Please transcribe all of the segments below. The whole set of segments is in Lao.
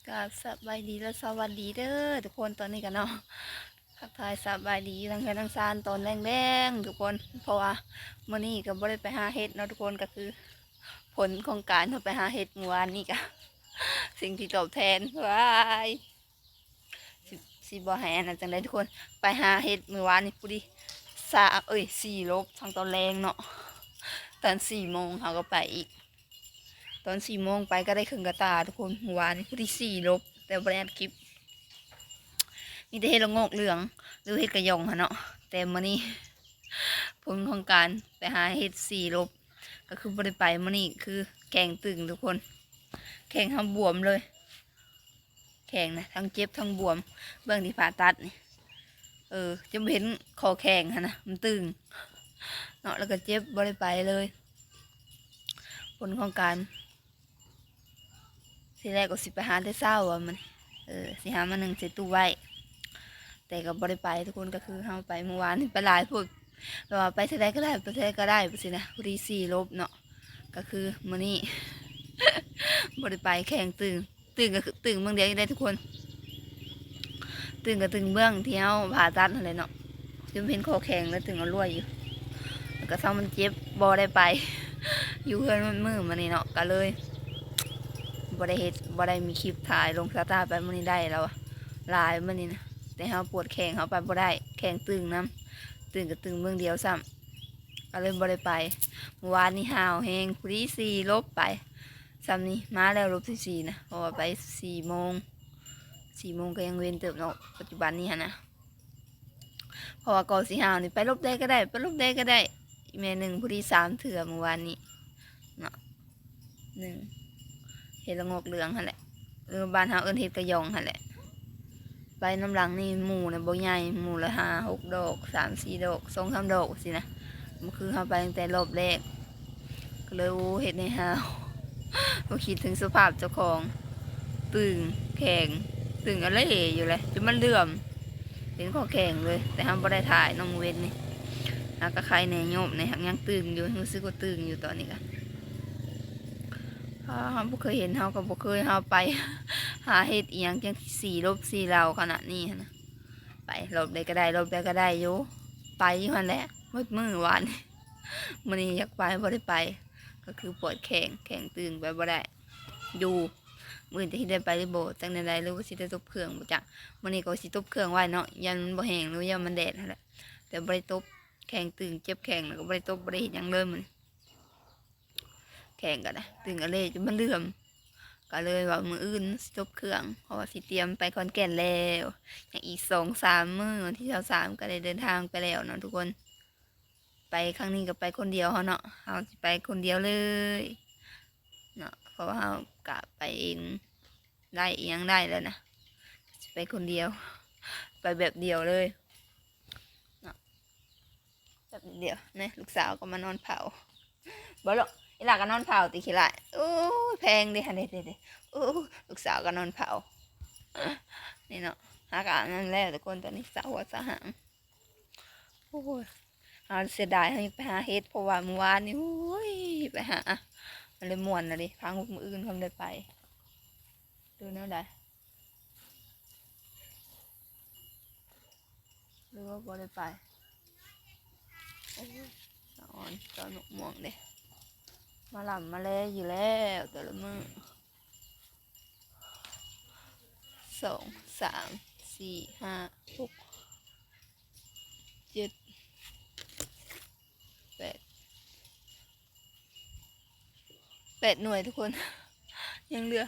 ກາບສະບາຍດີ ແລະ ສະຫວັດດີເດີທຸກຄົນ. ຕອນນີ້ກະເນາະ ທັກທາຍສະບາຍດີຢູ່ທາງເຮືອນທາງຊານຕອນແລງໆທຸກຄົນ ເພາະວ່າມື້ນີ້ກະບໍ່ໄດ້ໄປຫາເຫັດເນາະທຸກຄົນ ກະຄືຜົນຂອງການເຮົາໄປຫາເຫັດມື້ວານນີ້ກະ ສິ່ງທີ່ຕອບແທນ ວ້າຍ ຊິ ຊິບໍ່ໃຫ້ອັນນັ້ນຈັ່ງໃດທຸກຄົນ. ໄປຫາເຫັດມື້ວານນີ້ພໍດີສາມ ເອີຍ ສີ່ລົບ ທັງຕອນແລງເນາະ ຕອນສີ່ໂມງເຮົາກະໄປອີກ ຕອນສີ່ໂມງໄປກະໄດ້ເຄິ່ງກະຕ່າທຸກຄົນ. ມື້ວານນີ້ພໍດີສີ່ລົບ ແຕ່ບໍ່ໄດ້ອັດຄລິບ ມີແຕ່ເຫັດລະໂງກເຫຼືອງ ຫຼືເຫັດກະຫຍ່ອງຫັ້ນເນາະ. ແຕ່ມື້ນີ້ຜົນຂອງການໄປຫາເຫັດສີ່ລົບ ກະຄືບໍ່ໄດ້ໄປ. ມື້ນີ້ຄືແຂ້ງຕຶງທຸກຄົນ ແຂ້ງເຮົາບວມເລີຍ ແຂ້ງນະ ທັງເຈັບທັງບວມ ເບິ່ງທີ່ຜ່າຕັດນີ້ ເອີ ຈົນບໍ່ເຫັນຂໍ້ແຂ້ງຫັ້ນນະ ມັນຕຶງເນາະ ແລ້ວກະເຈັບ ບໍ່ໄດ້ໄປເລີຍ. ຜົນຂອງການ ທີແລກກະຊິໄປຫາແຕ່ເຊົ້າວ່າມັນ ເອີ ຊິຫາມາໜຶ້ງໃສ່ຕູ້ໄວ້ ແຕ່ກະບໍ່ໄດ້ໄປທຸກຄົນ. ກະຄືເຮົາໄປມື້ວານນີ້ໄປຫຼາຍໂພດ ແບບວ່າໄປເທື່ອໃດກະໄດ້ ໄປເທື່ອໃດກະໄດ້ ຈັ່ງຊີ້ນະ ພໍດີສີ່ລົບເນາະ. ກະຄືມື້ນີ້ບໍ່ໄດ້ໄປ ແຂ້ງຕຶງ ຕຶງກະຄືຕຶງເບື້ອງດຽວນີ້ໄດ໋ທຸກຄົນ ຕຶງກະຕຶງເບື້ອງທີ່ເຮົາຜ່າຕັດຫັ້ນແຫຼະເນາະ ຈົນເຫັນຂໍ້ແຂ້ງ ແລ້ວຕຶງເອົາລວຍຢູ່ ແລ້ວກະເຊົາມັນເຈັບ ບໍ່ໄດ້ໄປ ຢູ່ເຮືອນໝົດມື້ມື້ນີ້ເນາະ ກະເລີຍບໍ່ໄດ້ເຮັດ ບໍ່ໄດ້ມີຄລິບຖ່າຍລົງສະຕາໄປມື້ນີ້ໄດ້ແລ້ວ ຫຼາຍມື້ນີ້ນະ ແຕ່ເຮົາປວດແຂ້ງ ເຮົາໄປບໍ່ໄດ້ ແຂ້ງຕຶງນຳ ຕຶງກະຕຶງເບື້ອງດຽວຊ້ຳ ກະເລີຍບໍ່ໄດ້ໄປ. ມື້ວານນີ້ຫ້າວແຮງ ພໍດີສີ່ລົບໄປ ຊ້ຳນີ້ມາແລ້ວລົບສີ່ສີ່ນະ ເພາະວ່າໄປສີ່ໂມງ ສີ່ໂມງກະຍັງເວັນເຕີບເນາະ ປັດຈຸບັນນີ້ຫັ້ນນະ. ເພາະວ່າກໍຊິຫ້າວນີ້ ໄປລົບໃດກະໄດ້ ໄປລົບໃດກະໄດ້ ອີ່ແມ່ໜຶ້ງພໍດີສາມເທື່ອມື້ວານນີ້ເນາະ ໜຶ້ງເຫັດລະໂງກເຫຼືອງຫັ້ນແຫຼະ ຫຼືບ້ານເຮົາເອີ້ນເຫັດກະຫຍ່ອງຫັ້ນແຫຼະ. ໄປນຳຫຼັງນີ້ໝູ່ນະບໍ່ໃຫຍ່ ໝູ່ລະຫ້າຫົກດອກ ສາມສີ່ດອກ ສອງສາມດອກຊີ້ນະ ບໍ່ຄືເຮົາໄປຕັ້ງແຕ່ລອບແລກ ກະເລີຍ ໂອ້ ເຮັດໃຫ້ຫ້າວ ບໍ່ຄິດເຖິງສະພາບເຈົ້າຂອງ ຕຶງແຂງ ຕຶງອະເລຢູ່ແຫຼະ ຈົນມັນເຫຼື່ອມ ເປັນຂໍ້ແຂງເລີຍ. ແຕ່ເຮົາບໍ່ໄດ້ຖ່າຍເນາະມື້ເວັນນີ້ ຫາກະໄຄແດ່ ໂຍບແດ່ ຫາກຍັງຕຶງຢູ່ ຮູ້ສຶກວ່າຕຶງຢູ່ຕອນນີ້ກະ ເຮົາບໍ່ເຄີຍເຫັນ ເຮົາກະບໍ່ເຄີຍ ເຮົາໄປຫາເຫັດອີ່ຫຍັງ ຈັ່ງສີ່ລົບສີ່ເຫຼົ່າຂະໜາດນີ້ຫັ້ນນະ. ໄປລອບໃດກະໄດ້ ລອບໃດກະໄດ້ຢູ່ ໄປຢູ່ຫັ້ນແຫຼະ ໝົດມື້ວານນີ້ ມື້ນີ້ຢາກໄປ ບໍ່ໄດ້ໄປ ກະຄືປວດແຂ້ງ ແຂ້ງຕຶງ ໄປບໍ່ໄດ້ຢູ່. ມື້ອື່ນຈະຊິໄດ້ໄປຫຼືບໍ່ ຈັກແນວໃດ ຫຼືວ່າຊິໄດ້ຕົບເຄື່ອງບໍ່ຈັກ. ມື້ນີ້ກະວ່າຊິຕົບເຄື່ອງໄວ້ເນາະ ຢ້ານມັນບໍ່ແຫ້ງ ຫຼືຢ້ານມັນແດດຫັ້ນແຫຼະ ແຕ່ບໍ່ໄດ້ຕົບ ແຂ້ງຕຶງ ເຈັບແຂ້ງ ແລ້ວກະບໍ່ໄດ້ຕົບ ບໍ່ໄດ້ເຮັດຫຍັງເລີຍມື້ນີ້. ແຂ້ງກະໄດ້ຕຶງອະເລຈົນມັນເຫຼື່ອມ ກະເລີຍວ່າມື້ອື່ນຊິຕົບເຄື່ອງ ເພາະວ່າຊິຕຽມໄປຂອນແກ່ນແລ້ວ ຍັງອີກສອງສາມມື້ ວັນທີຊາວສາມກະໄດ້ເດີນທາງໄປແລ້ວເນາະທຸກຄົນ. ໄປຄັ້ງນີ້ກະໄປຄົນດຽວເຮົາເນາະ ເຮົາຊິໄປຄົນດຽວເລີຍເນາະ ເພາະວ່າເຮົາກະໄປເອງໄດ້ ອີ່ຫຍັງໄດ້ແລ້ວນະ ຊິໄປຄົນດຽວ ໄປແບບດຽວເລີຍເນາະ. ແປັບດຽວນີ້ ລູກສາວກະມານອນເຝົ້າ ບໍ່ລູກ ອີ່ຫຼ້າກະນອນເຝົ້າຕິຂີ້ຫຼ້າຍ. ໂອ້ຍ ແພງເດ ຫັ້ນເດ ເດ ເດ ໂອ້ ລູກສາວກະນອນເຝົ້າ ນີ້ເນາະ. ຫາກະອັນນັ້ນແລ້ວທຸກຄົນ ຕອນນີ້ສະຫົວສະຫາງ ໂອ້ຍ ເຮົາເສຍດາຍ ເຮົາຍັງໄປຫາເຫັດ ເພາະວ່າມື້ວານນີ້ ໂອ້ຍ ໄປຫາ ມັນເລີຍມ່ວນລະເດ ພັງມື້ອື່ນເຮົາໄດ້ໄປ ຫຼືແນວໃດ ຫຼືວ່າບໍ່ໄດ້ໄປ. ໂອ້ຍ ສະອອນ ສະອອນໝາກມ່ວງເດ ມາລຳມາແລຢູ່ແລ້ວແຕ່ລະມື້ ສອງ ສາມ ສີ່ ຫ້າ ຫົກ ເຈັດ ແປດ ແປດໜ່ວຍທຸກຄົນ ຍັງເຫຼືອ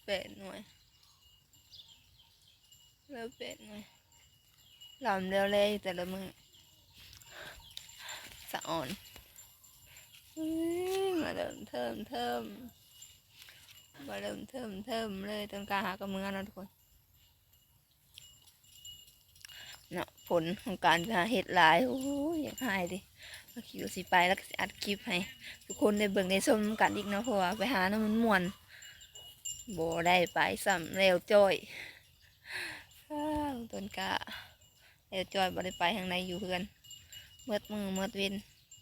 ແປດໜ່ວຍ ເຫຼືອແປດໜ່ວຍ ລຳແລ້ວແລຢູ່ແຕ່ລະມື້ ສະອອນ ອື ມາເລີ່ມເທີມເທີມ ມາເລີ່ມເທີມເທີມເລີຍ ຕົ້ນກ້າຫາກະເມືອເນາະທຸກຄົນ. ເນາະ ຜົນຂອງການໄປຫາເຫັດຫຼາຍ ໂອ້ຍ ຢາກຫາຍເດ ກະຄິດວ່າຊິໄປ ແລ້ວກະຊິອັດຄລິບໃຫ້ທຸກຄົນໄດ້ເບິ່ງໄດ້ຊົມນຳກັນອີກເນາະ ເພາະວ່າໄປຫານຳມັນມ່ວນ ບໍ່ໄດ້ໄປຊ້ຳ ແລ້ວຈ້ອຍ ອ້າວ ຕົ້ນກ້າ ແລ້ວຈ້ອຍ ບໍ່ໄດ້ໄປທາງໃດ ຢູ່ເຮືອນ ໝົດມື້ໝົດເວັນ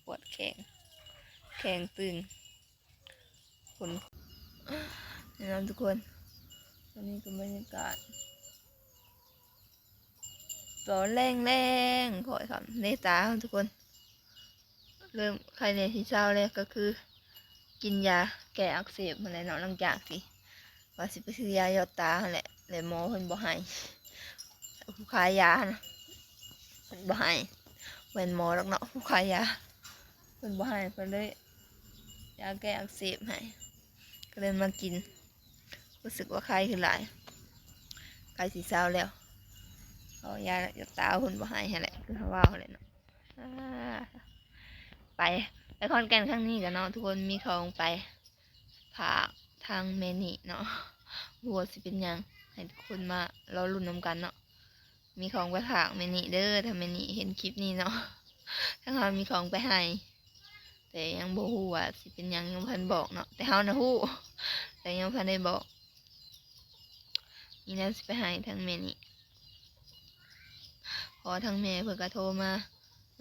ປວດແຂ້ງ ແຂ້ງຕຶງ ຄົນ ແນະນຳທຸກຄົນ ອັນນີ້ກໍບັນຍາກາດຕອນແລງໆ ຄ່ອຍຄ່ຳເນຕາທຸກຄົນ ເລີ່ມໄຂ້ແນ່ຊິເຊົາແລ້ວ ກໍຄືກິນຢາແກ້ອັກເສບຫັ້ນແຫຼະເນາະ. ຫຼັງຈາກທີ່ວ່າຊິໄປຊື້ຢາຢອດຕາຫັ້ນແຫຼະ ແລະໝໍເພິ່ນບໍ່ໃຫ້ ຜູ້ຂາຍຢາຫັ້ນນະ ເພິ່ນບໍ່ໃຫ້ ບໍ່ແມ່ນໝໍດອກເນາະ ຜູ້ຂາຍຢາ ເພິ່ນບໍ່ໃຫ້ ເພິ່ນເລີຍຢາແກ້ອັກເສບໃຫ້ ກໍເລີຍມາກິນ ຮູ້ສຶກວ່າໄຂ້ຂຶ້ນຫຼາຍ ໃກ້ຊິເຊົາແລ້ວ ເອົາຢາຢອດຕາເພິ່ນບໍ່ໃຫ້ຫັ້ນແຫຼະ ຄືເຮົາເວົ້າຫັ້ນແຫຼະເນາະ. ອ່າ ໄປ ໄປຂອນແກ່ນຄັ້ງນີ້ກໍເນາະ ທຸກຄົນ ມີຂອງໄປຝາກທາງແມ່ນິເນາະ ບໍ່ຮູ້ວ່າຊິເປັນຫຍັງ ໃຫ້ທຸກຄົນມາລໍລຸ້ນນຳກັນເນາະ. ມີຂອງໄປຝາກແມ່ນິເດີ ຖ້າແມ່ນິເຫັນຄລິບນີ້ເນາະ ທາງເຮົາມີຂອງໄປໃຫ້ ແຕ່ຍັງບໍ່ຮູ້ວ່າຊິເປັນຫຍັງ ຍັງບໍ່ທັນບອກເນາະ ແຕ່ເຮົານະຮູ້ ແຕ່ຍັງບໍ່ທັນໄດ້ບອກ. ມີແນວຊິໄປໃຫ້ທາງແມ່ນິ ເພາະວ່າທາງແມ່ເພິ່ນກໍໂທມາ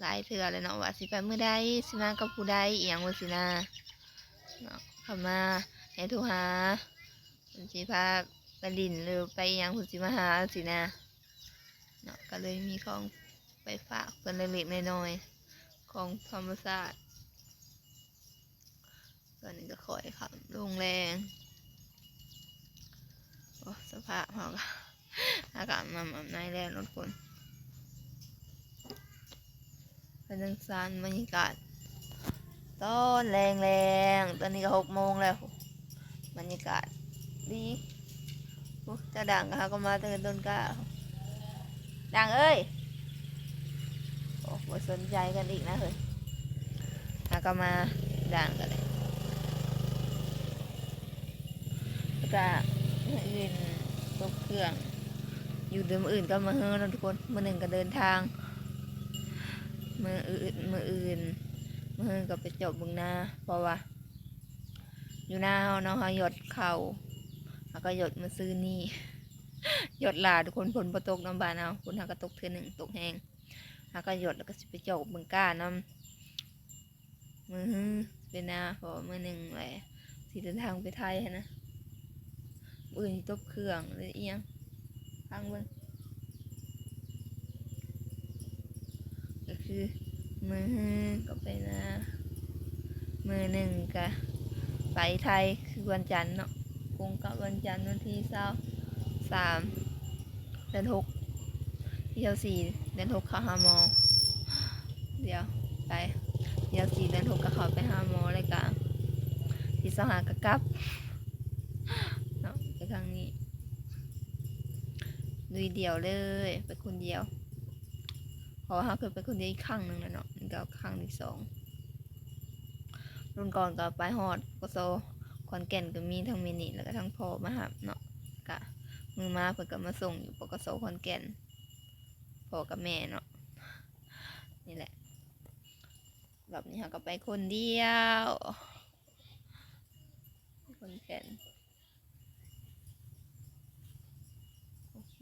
ຫຼາຍເທື່ອແລ້ວເນາະ ວ່າຊິໄປມື້ໃດ ຊິມາກັບຜູ້ໃດ ອີ່ຫຍັງວ່າຊີ້ນະເນາະ. ເຂົ້າມາໃຫ້ໂທຫາ ເພິ່ນຊິພາໄປຫຼິ້ນ ຫຼືໄປອີ່ຫຍັງ ເພິ່ນຊິມາຫາຊີ້ນະເນາະ. ກໍເລີຍມີຂອງໄປຝາກເພິ່ນເລັກໆນ້ອຍໆ ຂອງທຳມະຊາດ. ຕອນນີ້ກໍຄ່ອຍຄ່ຳລົງແລງ ໂອ້ ສະພາບເຮົາກໍ ອາບນ້ຳອາບໃນແລ້ວເນາະທຸກຄົນ. ເປັນຈັ່ງຊັ້ນ ບັນຍາກາດຕອນແລງໆ ຕອນນີ້ກໍຫົກໂມງແລ້ວ ບັນຍາກາດດີ. ໂອ້ ເຈົ້າດ່າງກໍ ເຮົາກໍມາແຕ່ດົນກ້າ ດ່າງເອີຍ. ໂອ້ ບໍ່ສົນໃຈກັນອີກນະເຮີ້ຍ ຫາກໍມາດ່າງກັນແຫຼະ. ແລ້ວກະມື້ອື່ນຕົກເຄື່ອງ ຢູ່ເດີມ ມື້ອື່ນກໍມາເຮີເນາະທຸກຄົນ. ມື້ໜຶ່ງກໍເດີນທາງ ມື້ອື່ນ ມື້ອື່ນ ມື້ຮືກໍໄປຈອບເບິ່ງນາ ເພາະວ່າຢູ່ນາເຮົາເນາະ ເຮົາຢອດເຂົ້າ ເຮົາກໍຢອດມື້ຊືນນີ້ ຢອດຫຼາຍທຸກຄົນ. ຝົນບໍ່ຕົກນຳບ້ານເຮົາ ຝົນຫາກໍຕົກເທື່ອໜຶ່ງ ຕົກແຮງ ຫາກໍຢອດ ແລ້ວກໍຊິໄປຈອບເບິ່ງກ້ານຳ ມື້ຮືໄປນາ ເພາະວ່າມື້ໜຶ່ງແຫຼະຊິເດີນທາງໄປໄທຫັ້ນນະ. ມື້ອື່ນຊິຕົກເຄື່ອງ ຫຼືອີ່ຫຍັງ ຟັງເບິ່ງ ກໍຄືມື້ຮືກໍໄປນາ ມື້ໜຶ່ງກະໄປໄທ ຄືວັນຈັນເນາະ ກົງກັບວັນຈັນ ວັນທີຊາວສາມ ເດືອນຫົກ ທີຊາວສີ່ ເດືອນຫົກ ເຂົ້າຫາໝໍ ດຽວ ໄປ ທີຊາວສີ່ ເດືອນຫົກ ກໍເຂົ້າໄປຫາໝໍ ແລ້ວກະທີຊາວຫ້າ ກໍກັບເນາະ. ໄປຄັ້ງນີ້ລຸຍດ່ຽວເລີຍ ໄປຄົນດຽວ ເພາະວ່າເຮົາເຄີຍໄປຄົນດຽວອີກຄັ້ງໜຶ່ງແລ້ວເນາະ ນີ້ກໍຄັ້ງທີສອງ. ລຸ້ນກ່ອນກໍໄປຮອດ ປກສ ຂອນແກ່ນ ກໍມີທັງແມ່ນິ ແລ້ວກໍທັງພໍ່ມາຮັບເນາະ. ກະມື້ມາເພິ່ນກໍມາສົ່ງຢູ່ ປກສ ຂອນແກ່ນ ພໍ່ກັບແມ່ເນາະ. ນີ້ແຫຼະ ລອບນີ້ເຮົາກໍໄປຄົນດຽວ ຄົນແກ່ນ.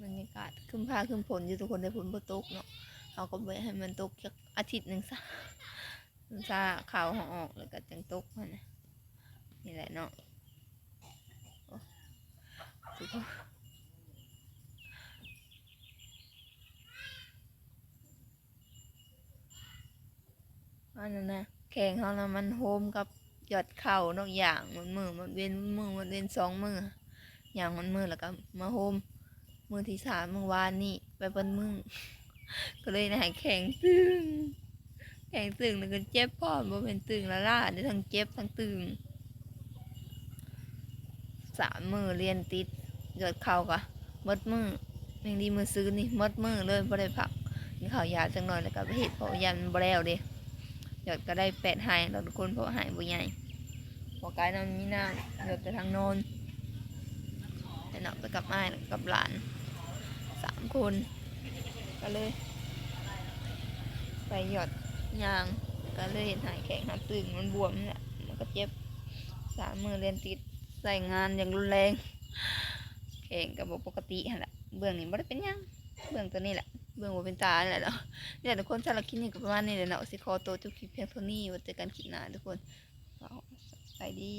ບັນຍາກາດຄຶ້ມຟ້າຄຶ້ມຝົນຢູ່ທຸກຄົນ ແຕ່ຝົນບໍ່ຕົກເນາະ. ເຮົາກໍບໍ່ຢາກໃຫ້ມັນຕົກຈັກອາທິດໜຶ່ງຊະ ຖ້າຂ່າວເຮົາອອກແລ້ວກໍຈັ່ງຕົກຫັ້ນນະ. ນີ້ແຫຼະເນາະ ໂອ້ ທຸກຄົນ ອັນນັ້ນນະ ແຂ້ງເຮົານະ ມັນໂຮມກັບຍອດເຂົ້າເນາະ ຍ່າງໝົດມື້ໝົດເວັນ ໝົດມື້ໝົດເວັນ ສອງມື້ ຍ່າງໝົດມື້ ແລ້ວກໍມາໂຮມມື້ທີສາມ ມື້ວານນີ້ໄປເບິດມື້ ກໍເລີຍນະ ໃຫ້ແຂ້ງຕຶງ ແຂ້ງຕຶງ ແລ້ວກໍເຈັບພ້ອມ ບໍ່ແມ່ນຕຶງລ້າໆເດ້ ທັງເຈັບທັງຕຶງ ສາມມື້ລຽນຕິດ ຍອດເຂົ້າກະໝົດມື້ ຍັງດີມື້ຊືນນີ້ໝົດມື້ເລີຍ ບໍ່ໄດ້ພັກ ກິນເຂົ້າຢາຈັກໜ້ອຍ ແລ້ວກະໄປເຮັດ ເພາະຢ້ານມັນບໍ່ແລ້ວເດ້. ຍອດກະໄດ້ແປດໄຮ່ເນາະທຸກຄົນ ເພາະໄຮ່ບໍ່ໃຫຍ່ ບໍ່ກາຍນ້ຳມີນ້ຳ ຍອດແຕ່ທາງນອນ ແລ້ວເນາະ ໄປກັບອ້າຍ ກັບຫຼານ ສາມຄົນ ກະເລີຍໄປຢອດຍ່າງ ກະເລີຍເຮັດໃຫ້ແຂ້ງຫາຕຶງ ມັນບວມນີ້ແຫຼະ ມັນກະເຈັບ ສາມມື້ລຽນຕິດ ໃຊ້ງານຢ່າງຮຸນແຮງ ແຂ້ງກະບໍ່ປົກກະຕິຫັ້ນແຫຼະ. ເບື້ອງນີ້ບໍ່ໄດ້ເປັນຫຍັງ ເບື້ອງໂຕນີ້ແຫຼະ ເບື້ອງບໍ່ເປັນຕານີ້ແຫຼະເນາະ. ນີ້ແຫຼະທຸກຄົນ ສຳລັບຄລິບນີ້ກໍປະມານນີ້ແຫຼະເນາະ ຊິຂໍໂຕຈົບຄລິບພຽງເທົ່ານີ້ ໄວ້ເຈີກັນຄລິບໜ້າທຸກຄົນ ສະບາຍດີ.